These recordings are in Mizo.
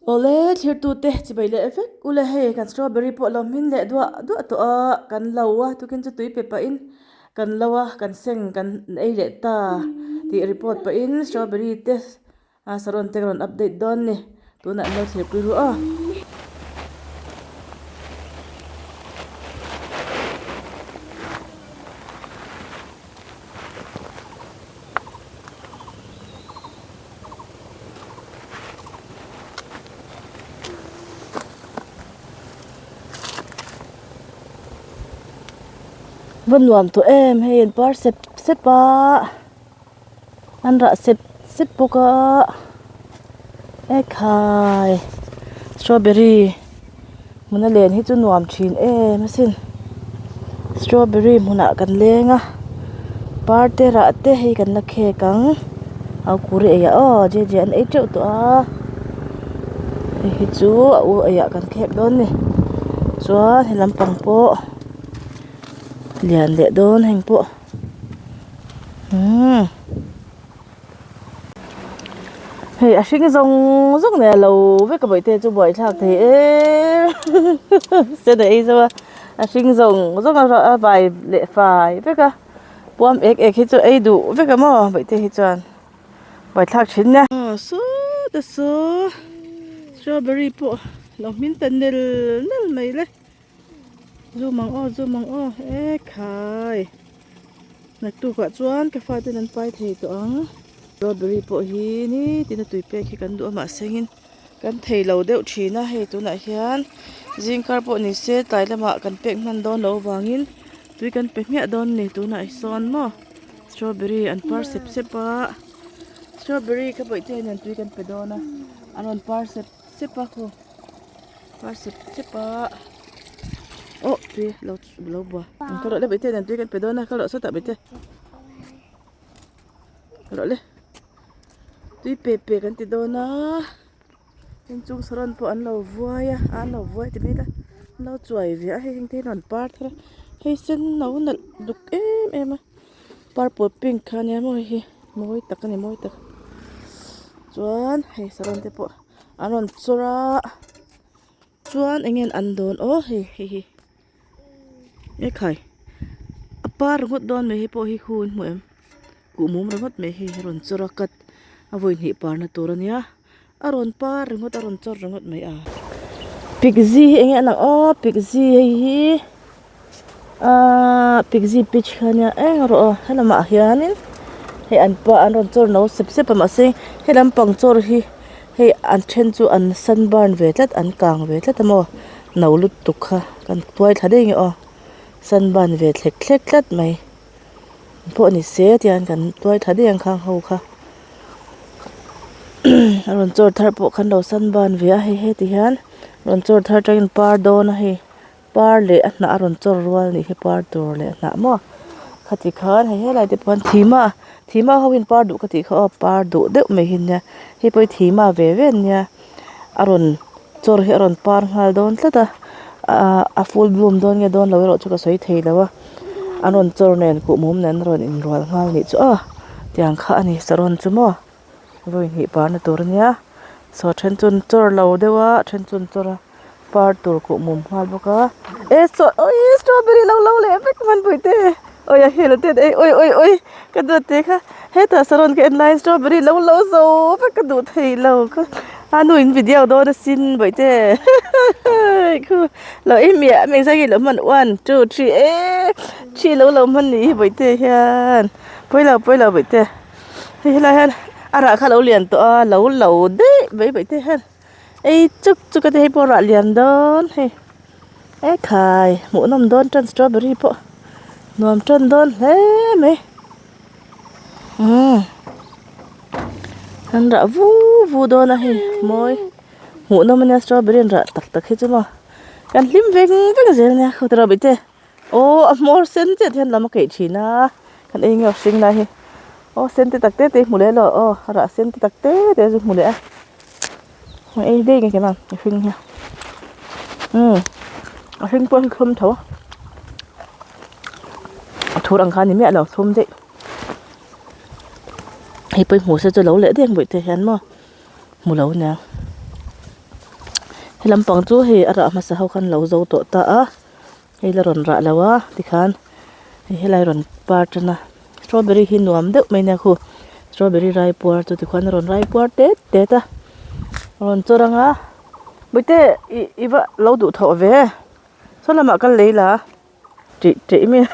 Awle thlirtute chibai leh vek ule hei kan strawberry pawh lo hmin leh duah duah tawh a kan lo a tukin chu tui pe pahin kan lo a kan seng kan ei leh ta tih report pahin strawberry te a saron te ka rawn update dawn ni tunah an lo thlirpui ruah a. Va nuam tawh em hei an par sep sep a an rah sep sep bawk a ekhai strawberry hmuna len hi chu nuam thin em asin strawberry hmunah kan leng a par te rah te hei kan la khek ang au kuri ei ah aw je je an ei teuh tawh a hei hi chu a u ei ah kan khek dawn a ni chuan he lampang pawh lian leh dawn heng pawh umm. Hei a hring zawng zawng nen a lo vek a bawihte chu buaithlak thei em sen a ei zo a a hring zawng zawng a a vai leh fai vek a puam ek ek hi chu ei duh vek a maw bawihte hi chuan buaithlak thin nia. Aw sawta saw strawberry pawh lo hmin ta nel nel mai le. Zoom ang aw zoom ang aw ekhai naktukah chuan ka fate an pai thei tawh ang strawberry pawh hi nitin a tui pek hi kan duh a mahse engin kan thei lo deuh thin a hei tunah hian zingkar pawh ni se tlai lamah kan pek hman dawn loh avangin tui kan pe hmiah dawn a ni tunah sawn maw strawberry an par sep sep a strawberry kha bawihte hian tui kan pe dawn a an rawn par sep sep a khaw. Par sep sep a aw tui lo lo bua ka rawh le bawihte nen tui kan pe dawn a ka rawh sawtah bawihte ka rawh le tui pe pe kan ti dawn a inchung saron pawh an lo vuai a an lo vuai ti mai ila an lo chuai ve a hei heng te hi an rawn par thar a hei sen no nalh duk em em a purple pink kha ania maw hei hi mawi tak a ni mawi tak chuan hei saron te pawh. An rawn chawr a chuan eng nge an dawn aw hei hei hi ekhai a par ringawt dawn mai hei pawh hi khu in hmu em kuhmum ringawt mai hei a rawn chawr a cut a vawi hnih parna tur a nia a rawn par ringawt a rawn chawr ringawt mai a pikzi hi eng nge a lang aw pikzi hei hi Ahh pikzi pitch kha ania eng erawh aw helamah hianin hei an pa an rawn chawr no sep sep a mahse helam pang chawr hi hei an then chu an sunburn ve tlat an kang ve tlat a maw no lutuk kha kan tuai thla daih ang e aw sunburn ve thlek thlek tlat mai pawh ni se tiang kan tuai thla daih ang khang ho kha a rawn chawr thar pawh khan lo sunburn ve a hei heti hian rawn chawr thar atangin par dawn a hei. Par leh a hnah a rawn chawr rual anih hi par tur leh a hnah maw khati khan hei helai te pawh hian thima thima ho hian par duh ka tih kha aw par duh deuh mai hi nia hei pawh hi thima ve ve ania a rawn chawr hi a rawn par nghal dawn tlat a ahh a full bloom dawn nge dawn lo erawh chu ka sawi thei lo a an rawn chawr nen kuhmum nen a rawn inrual nghal anih chu aw tiang kha a ni saron chu maw vawi hnih parna tur ania saw then chu an chawr lo deuh a then chu an chawr a. Par tur kuh mum nghal bawk a e saw oi strawberry lo lo leh vek hman pui te oi a hel te ei oi oi oi ka duat te kha hetah saron ka en laiin strawberry lo lo zo vek ka duh thei lo kha a nu in video dawn asin bawihte khu lo ei miah miah engzah nge lo hman one two three e thi lo lo hman nih hi bawihte hian pawi lo pawi lo bawihte hei helai hian a rah kha lo lian tawh a lo lo daih mai bawihte hian. Ei chuk chuk a te hei pawh rah lian dawn hei ekhai hmuhnawm dawn tan strawberry pawh nuam tan dawn hle mai umm an rah vu vu dawn a hei mawi hmuhnawm ania strawberry an rah tak tak hi chu maw kan hlim veng veng zel ania khawtira bawihte aw a hmawr sen chiah te hian lam a keih thin a kan ei nge aw hring lai hi aw sen te tak te te hi hmu leh lo aw a rah sen te tak te te chu hmu leh a. Ei daih nge kema a hring hi umm a hring pawh hi thlum tho a a thur ang kha a ni miah lo thlum daih hei pawh hi hmu se chu lo leh daih ang bawihte hian maw hmu lo ania. He lampang chu hei a rah hmasa ho khan lo zo tawh ta a hei la rawn rah lo a tikhan hei helai rawn par tan a strawberry hi nuam deuh mai nia khu strawberry rai puar chu tikhuan a rawn rai puar tet tet a a rawn chawr ang a bawihte ih i va lo duh thawh ve saw lamah kal lei la tih tih mai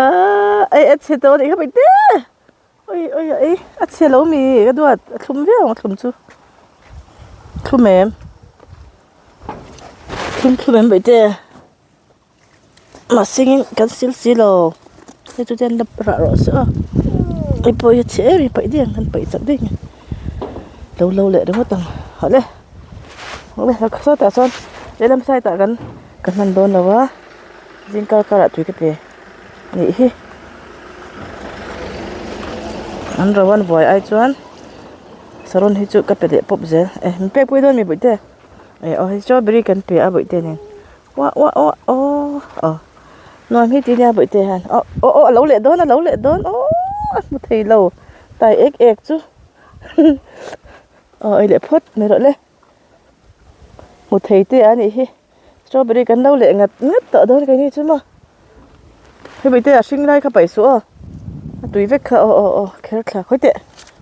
aaa ei a chhe tawh a nih kha bawihte. Oi oi ei a chhe lo mi ka duat a thlum viau ang a thlum chu thlum em thlum thlum em baihte mahsengin kan sil si lo hei chu chuan la rah rawh se aw hei pawh hi a chhe em em paih daih ang kan paih chak daih ang lo lo leh ringawt ang hawlh e hawlh e sawtah sawn lehlam side ah kan ka hman dawn lo a zing kar karah tui ka pe. Nih hi an ro an buai ai chuan saron hi chu ka pe leh pawp zel e min pek pui dawn mi bawihte e aw hei strawberry kan pe a bawihte nen uah uah uah aw aw nuam hi ti nia bawihte hian aw aw aw a lo leh dawn a lo leh dawn aw a hmu thei lo tai ek ek chu aw ei leh phawt mai rawh le hmu thei te a nih hi. Strawberry kan lo leh ngat ngat tawh dawn keini chu maw hemi te a hring lai kha paih suh aw a tui vek kha aw aw aw kher thla khawi teh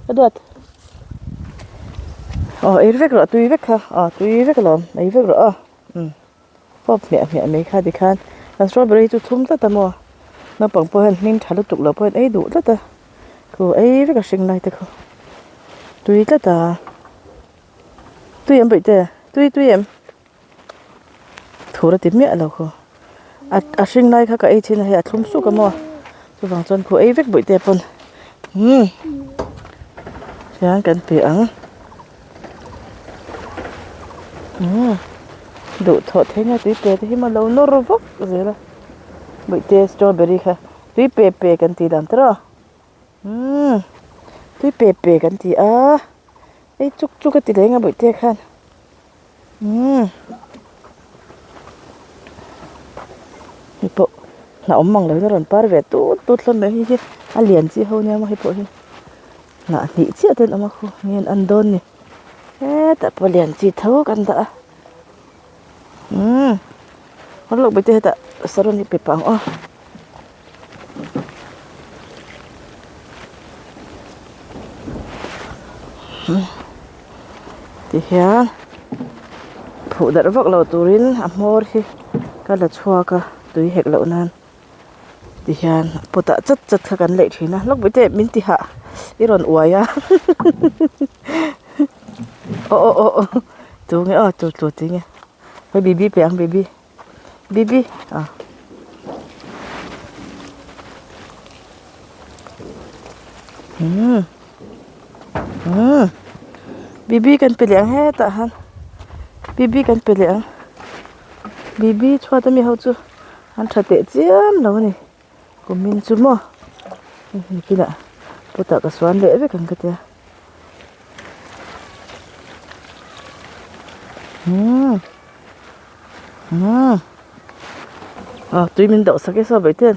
ka duat aw ei vek rawh tui vek kha aw tui vek alawm ei vek rawh aw umm pawp hmiah hmiah mai kha tikhan kan strawberry chu thum tlat a maw naupang pawh hian hming tha lutuk lo pawh hian ei duh tlat a khu ei vek a hring lai te khu tui tlat a tui em bawihte tui tui em. Thur a ti miah lo khaw a a hring lai kha ka ei thin a hei a thlum suk a maw chuvang chuan khu ei vek bawih te pawn umm hian kan pe ang umm duh thawh theih nia tui pe te hi maw lo nawr vak zel a bawih te strawberry kha tui pe pe kan tih dan tawh umm tui pe pe kan ti a ei chuk chuk a ti leng a bawih te khan. Umm hei pawh hnah awm mang lovin a rawn par ve tut tut hlawm mai hei hi a lian chi ho nia maw hei pawh hi hnah hnih chiah te an awm a khu nge an an dawn ni hetah pawh lian chi tho kan dah a umm haw lawk bete hetah saron hi pe pah ang aw. Tihian phuh darh vak lo turin a hmawr hi ka la chhuak a tui hek loh nan tihian pot ah chat chat kha kan leih thin a lawk bawih te min ti hah i rawn uai a aw aw aw aw tunge aw tu tu tinge hei bibi pe ang bibi. Bibi ah umm umm Bibi kan pe leh ang hetah han Bibi kan pe leh ang Bibi chhuat ami ho chu an tha teh chiam lo a ni kumin chu maw nikinah putah ka suan leh vek ang ka tia umm. Umm ah tui min dawh sak e saw bai ten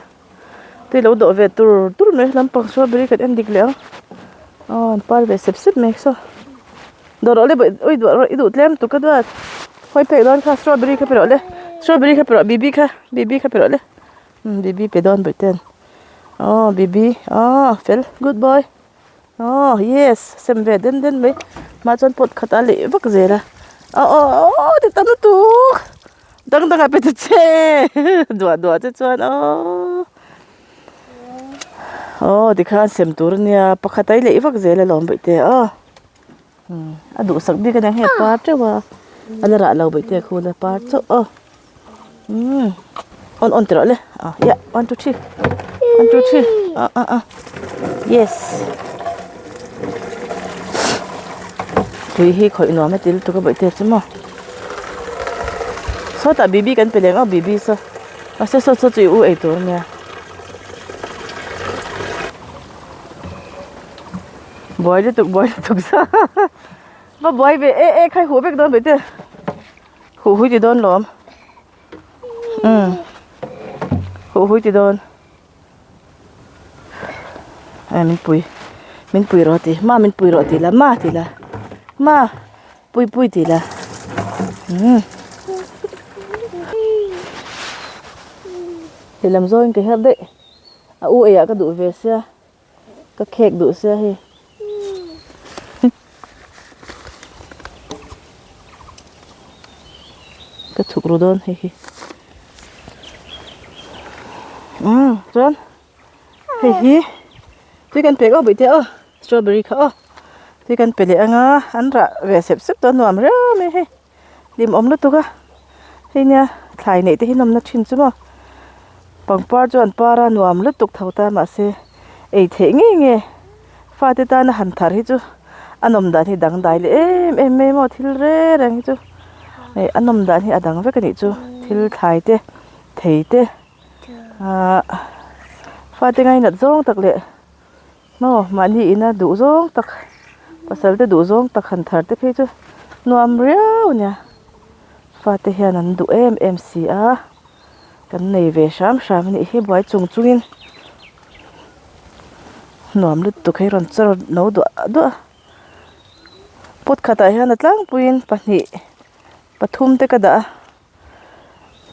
tui lo dawh ve tur tur mai lampang strawberry kan en dik leh ang aw an par ve sep sep mai saw dawh rawh le ui duah rawh i duh tlem tuk ka duat hawi phek dawn kha strawberry kha pe rawh le strawberry kha pe rawh bibi kha bibi kha pe rawh le umm bibi pe dawn bai ten aw bibi aw fel good boy. Aw yes sem ve den den mai hmah chuan pot khat a leh vak zel a aw aw aw ti tam lutuk dang dang ah pe ta che duah duah te chuan aw aw tikhan sem tur ania pakhat a i leh vak zel alawm bawihte aw a duhsak bik aniang hei a par teuh a a la rah lo bawihte a khul a par chauh aw. Umm on on tih rawh le ah yeah one two three one two three ah ah ah yes tui hi khawih nuam a ti lutuk a bawihte chu maw sawtah bibi kan pe leng a bibi saw mahse saw saw chu i u ei tur ania buai lutuk buai lutuk sa va buai ve e e khai huh vek dawn bawihte. Huh hui ti dawn lawm umm huh hui ti dawn eh min pui min pui rawh ti ma min pui rawh ti la ma ti la ma. Pui pui tih la. Umm. Lehlam zawngin ka her daih. A u eiah ka duh ve sia. Ka khek duh sia hei. Ka chhuk ru dawn hei hi. Umm chuan hei hi tui kan pek aw bawihte aw strawberry kha aw tui kan pe leh anga an rah ve sep sep tawh a nuam riau mai hei. Hlim awm lutuk a, hei nia thlai neih te hi nawmna thin chu maw pangpar chu an par a nuam lutuk tho ta mahse ei theih ngei nge fate tana han thar hi chu a nawm dan hi dangdai leh em em mai maw thil reng reng hi chu ih a nawm dan hi a dang vek a nih chu thil thlai te thei te ahh fate ngainat zawng tak leh. Maw mahni ina duh zawng tak pasal te duh zawng tak han thar te phei chu nuam riau a nia fate hian an duh em em si a kan nei ve hram hram a nih hi buai chung chungin nuam lutuk hei rawn chawr no duah duah a pot khatah hian a tlangpuiin pahnih pathum te ka dah a.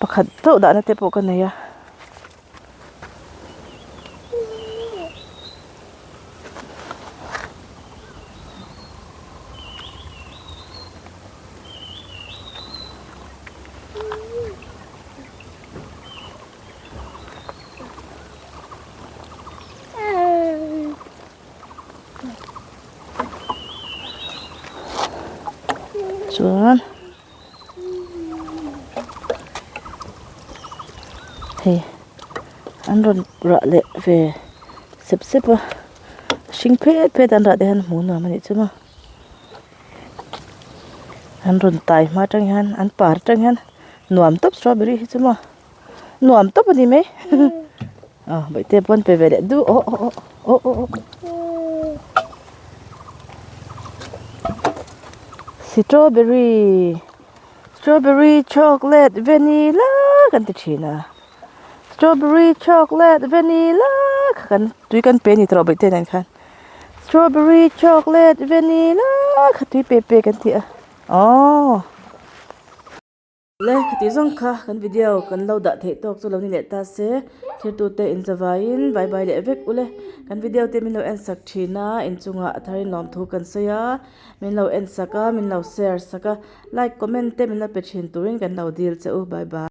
Pakhat chauh dahna te pawh ka nei a. Chuan. Hei an rawn rah leh ve sep sep a hring phet phet an rah te hian hmuh nuam a nih chu maw an rawn tai hma atang hian an par atang hian nuam tawp strawberry hi chu maw nuam tawp a ni mai aw bawihte pawn pe ve leh duh aw aw aw aw aw strawberry strawberry chocolate vanilla kan ti thin a strawberry chocolate vanilla kha kan tui kan pe a ni tawh bawihte nen khan strawberry chocolate vanilla kha tui pe pe kan ti a aww. Le khati zawng kha kan video kan lo dah theih tawk chu lo ni leh ta se thirtute inzavaiin bye bye leh vek ule kan video te min lo en sak thin a inchungah a tharin lawmthu kan sawi a min lo en sak a min lo share sak a like comment te min lo pe thin turin kan lo dil che u bye bye.